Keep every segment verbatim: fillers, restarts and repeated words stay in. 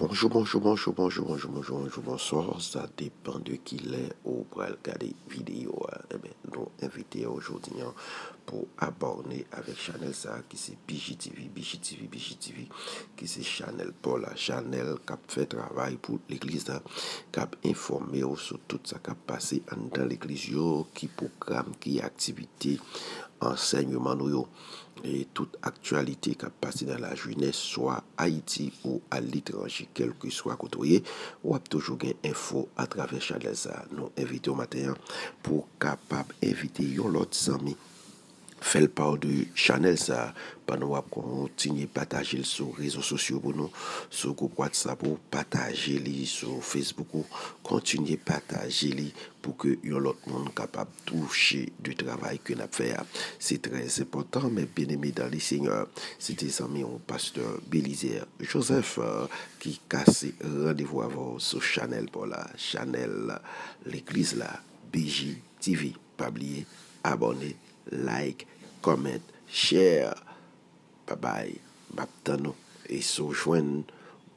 Bonjou, bonjou, bonjou, bonjou, bonjou, bonjou, bonjou, bonswa. Sa depann de kilè ou pral gade videyo a. Enben, nou envite w jodi a pou abòne avèk chanèl sa a ki se B J T V, B J T V, B J T V, ki se chanèl pa w la, chanèl k ap fè travay pou legliz la, k ap enfòme w sou tout sa k ap pase anndan legliz yo, ki pwogram, ki aktivite, ansèyman nou yo, e tout aktyalite k ap pase nan lajenès, swa Ayiti ou aletranje, kèlkeswa kote w ye, w ap toujou gen enfo atravè chanèl sa a. Nou envite w maten an pou w kapab envite yon lòt zanmi. Fè l pa w de chanèl sa a pandan w ap kontinye pataje l sou rezo sosyo pou nou, sou gwoup WhatsApp ou, pataje li sou Facebook ou, kontinye pataje li pou ke yon lòt moun kapab touche de travay ke n ap fè a. Se trè enpòtan, mes bien-aimés dans le Seigneur. Se te zanmi w, pastè Belizaire Joseph, euh, ki kase randevou avè w sou chanèl pa w la, chanèl legliz la, B J T V. Pa bliye, abòne, like, comment, share. Babay, m ap tann ou. E si w jwenn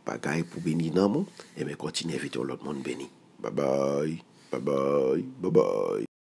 bagay pou beni nanm ou, enben kontinye envite yon lòt moun beni. Babay, babay, babay.